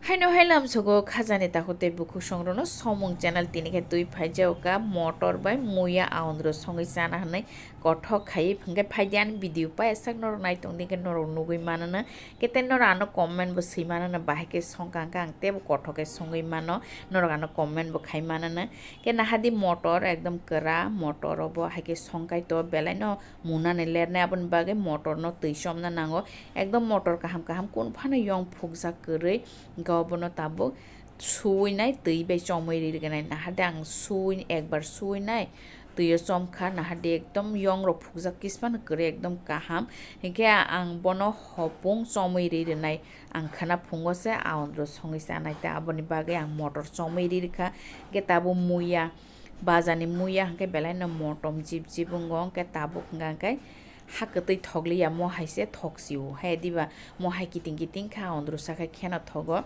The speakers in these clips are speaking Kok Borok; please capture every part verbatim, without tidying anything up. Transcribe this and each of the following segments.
Haino hai lamsogo khajani takhuk tei bukhuk songrokno Somung channel tini khe twi phaijao ka motor bai muya aondro songwi chana hwnwi kothok khai hwnkhe phaidi ani video pai sak norok nai tongdi khe norok nugwi manana khe tei norok ano comment bo swi manana bahai khe songkha hwnkhe ang teibo kothok khe songwi mano norok ano comment bo khai manana khe nahadi motor ekdom kwra motor obo hai khe songkai to belai no munani lernai aboni bagwi motor no twi chomna nango ekdom motor kaham kaham kun phano yong phukjak kwrwi hwnkhe obono tabuk suwi nai twi bai chomwi ri rwgwnai nahade ang suwi ekbar suwi nai twi o chomkha nahade ekdom yong rok phukjak kisphano kwrwi ekdom kaham hwnkhe ang bono hopung chomwi ri rwnai ang khwna phungo se aondro songwi chanai ta aboni bagwi ang motor chomwi ri rwkha hwnkhe tabuk muya bajani muya hwnkhe belai no motom jip jip wngo hwnkhe tabuk hwnkha hwnkhe ha kwtwi thokliya mo hai se thok sio hai diba mo hai kiting kiting kha ondro sakha kheno thogo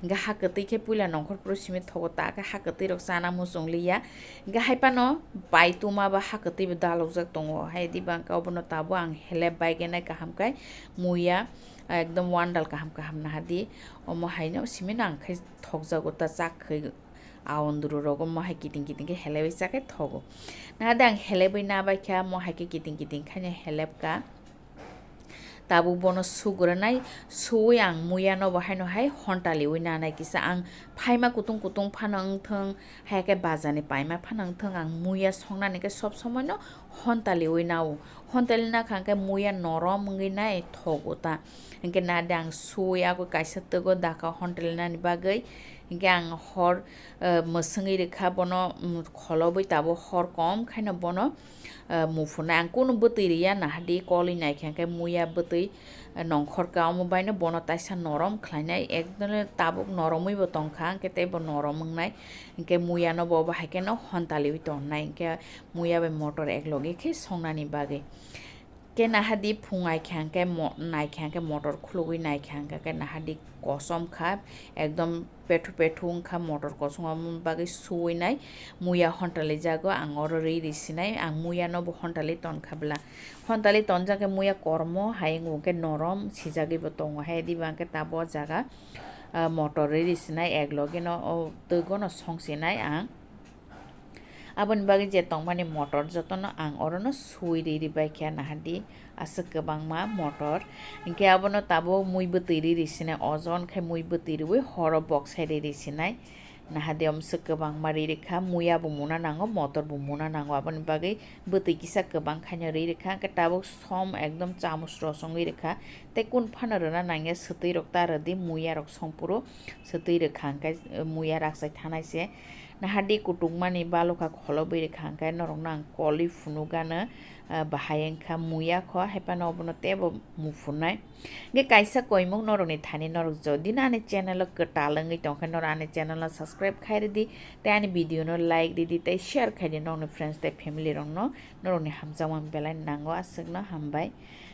hwnkhe ha kwtwi khe puila nongkhor phuru simi thogo ta khe ha kwtwi rok chana muchung liya hwnkhe hai phano bai tuma ba ha kwtwi bo dalokjak tongo hai diba hwnkhe obono tabuk ang helep bai genai kaham khai muya ekdom wandal kaham kaham nahadi omo haino simi nang khai thokjago ta chak khai. Aondru rogo mo hai kiting kiting khe helebwi chakhe thogo. Nahade ang helebwi nabaikha mo hai khe kiting kiting khaino helebka. Tabuk bono sugranai suwi ang muya no bo haino hai hontaliwi nanai kisa ang phaima kutung kutung phano wngthwng hai khe bazani paima phano wngthwng ang muya songnani khe sob somoi no hontaliwi nao. Hontali nakha hwnkhe muya norom wngwi nai thogo ta. Hwnkhe nahade ang suwi agwi kaisa twgo dakha hontalinani bagwi. Hwnkhe ang hor mwswngwi rwkha bono kholobwi tabuk hor kom khaino bono muphunai ang kunu bwtwi rwya nahadi kolwi naikha hwnkhe muya bwtwi nongkhorka omo baino bono taisa norom khlainai ekdome tabuk noromwibo tongkha hwnkhe teibo norom wngnai hwnkhe muyano bo bahai kheno hontaliwi tonnai hwnkhe muya bai motor eklogi khe songnani bagwi. Khe nahadi phung ai kha hwnkhe mo-, nai kha hwnkhe motor khulugwi nai kha hwnkhe khe nahadi kosom kha, ekdom pethu pethu wngkha motor kosom, aboni bagwi suwi nai muya hontalijago, ang oro ri ri sinai, ang muya no bo hontali tonkha bwla. Hontali tonjak khe muya kormo, hayung bo hwnkhe norom sijagwi bo tongo, hai diba hwnkhe tabuk o jaga, ah, motor ri ri sinai, ek loge no o twi gono song sinai ang. Aboni bagwi je tongmani motor jotono ang orono sui ri ri bai khe nahadi aswk kwbangma motor. Hinkhe abono tabuk mui bwtwi ri ri sinai, ojon khe mui bwtwi riwi horo boksai ri ri sinai. Nahadi omswk kwbangma ri ri kha, muya bo muna nango, motor bo muna nango. Aboni bagwi bwtwi kisa kwbang khaino ri ri kha, hinkhe tabuk som ekdom chamus rosongwi ri kha. Tei kun phano rwna nangya, swtwi rok ta rwdi, muya rok song phuru swtwi rwkha, hinkhe muya rakchai thanai se. Nahadi kutukmani balokha kholobwi rwkha hwnkhe norokno ang kolwi phunukgano, ah, bahai wngkha muya kho, haiphano obono teibo muphunai. Hwnkhe kaisa koimung norokni thani norok jodi no ani channel o kwtal wngwi tongkhe norok ani channel no subscribe khai rwdi tei ani video no like rwdi tei share khaidi norokni friends tei family rokno norokni hamjakmani belai nango aswkno hambai.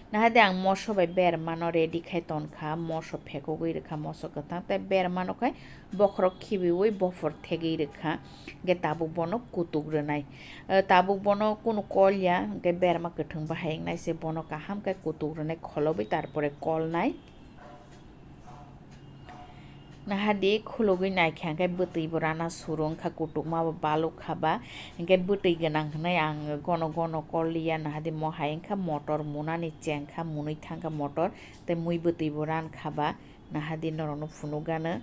Nahadi ang moso bai bermano ready khai tonkha, moso phekogwi rwkha, moso kwthang tei bermano khai bokhorok khibiwi bophor thegwi rwkha, hwnkhe tabuk bono kutuk rwnai. Eh, tabuk bono kunu kol ya, hwnkhe berma kwthwng bahai wngnai se bono kaham khe kutuk rwnai kholobwi tarpore kolnai. Nahadi khulugwi naikha hwnkhe bwtwi bo rana suru wngkha, kutukma bo balukha ba, hwnkhe bwtwi gwnang hwnwi ang gono gono kol liya, nahadi mo hai wngkha motor munani chengkha, munwi thangkha motor, tei mui bwtwi bo rankha ba, nahadi norokno phunukgano.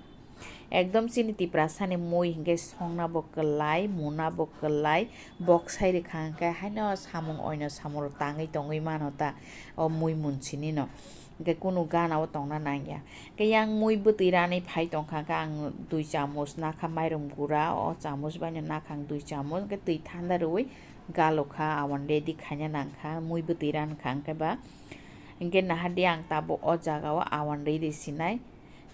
Ekdom chini Tiprasani mui hwnkhe songna bo kwlai, muna bo kwlai, boksai rwkha hwnkhe haino samung oino samung rok tangwi tongwi mano ta o mui mun sinino. Hwnkhe kunu gana o tongna nangya. Hwnkhe yang mui bwtwi ranwi phai tongkha, hwnkhe ang dui chamus nakha mairum gura, o chamus baino nakha ang dui chamus, hwnkhe twi thanda rwui galukha, awan ready khaina nangkha, mui bwtwi rankha hwnkhe ba. Hwnkhe nahadi ang tabuk o jaga o awan rwi rwi sinai,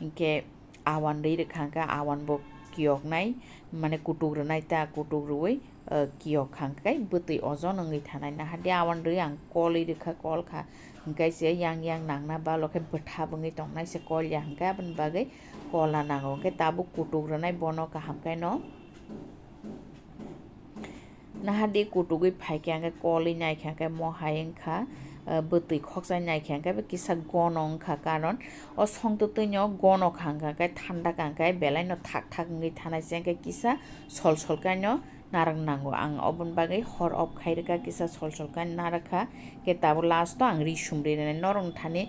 hwnkhe awan rwi rwkha hwnkhe awan bo kiyoknai, mane kutuk rwnai ta, kutuk rwui, eh, kiyok kha hwnkhe bwtwi ojon wngwi thanai. Nahadi awan rwi ang kolwi rwkha, kol kha hwnkhe se yang yang nangna balo khe bwthap wngwi tongnai se kol ya hwnkhe aboni bagwi kolna nango. Hwnkhe tabuk kutuk rwnai bono kaham khe no. Nahadi kutugwi phaikhe hwnkhe kolwi naikha hwnkhe mo hai wngkha, ah, bwtwi khokchai nai khe hwnkhe bo kisa gono wngkha, karon o songtwtwino gono kha hwnkhe thanda kha hwnkhe belai no thak thak wngwi thanai se hwnkhe kisa sol sol kaino narwk nango. Ang oboni bagwi hor off khai rwkha, kisa sol sol khe narwk kha, khe tabuk last o ang ri sumri rwnai. Norok thani,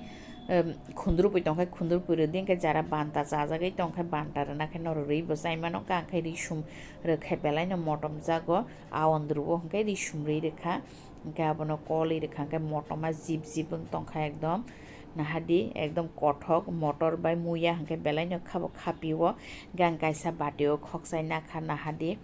em, khundrupui tongkhe khundrupui rwdi, hwnkhe jara banta chajagwi tongkhe banta rwna khe norok rwi bo chai mano, khe ang khe ri sum rwkhe belai no motom jago. A ondro o hwnkhe ri sumri rwkha, hwnkhe abono kolwi rwkha, hwnkhe motoma jip jip wng tongkha ekdom. Nahadi ekdom kothok motor bai muya hwnkhe belai no khabo khapio, hwnkhe ang kaisa bati o khokchai nakha nahadi.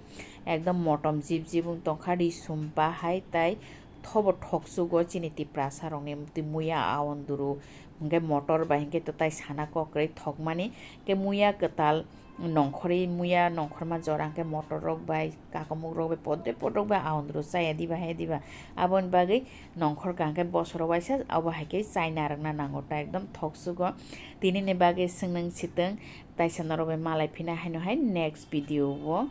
Ekdom motom jip jip wng tongkha, ri sum bahai tai thobo thoksugo chini Tiprasa rokni twi muya a onduru hwnkhe motor bai hwnkhe to tai sana kok kwrwi thokmani, hwnkhe muya kwtal nongkhorwi muya nongkhorma jora hwnkhe motor rok bai kakamuk rok bai podre podrok bai a onduru chaya diba hai diba, aboni bagwi nongkhor kha hwnkhe bosoro waisa abo hai khe chai narwkna nango ta ekdom thoksugo. Tinini bagwi swngnwng sitwng taisa norok bai malai phina haino hai next video o.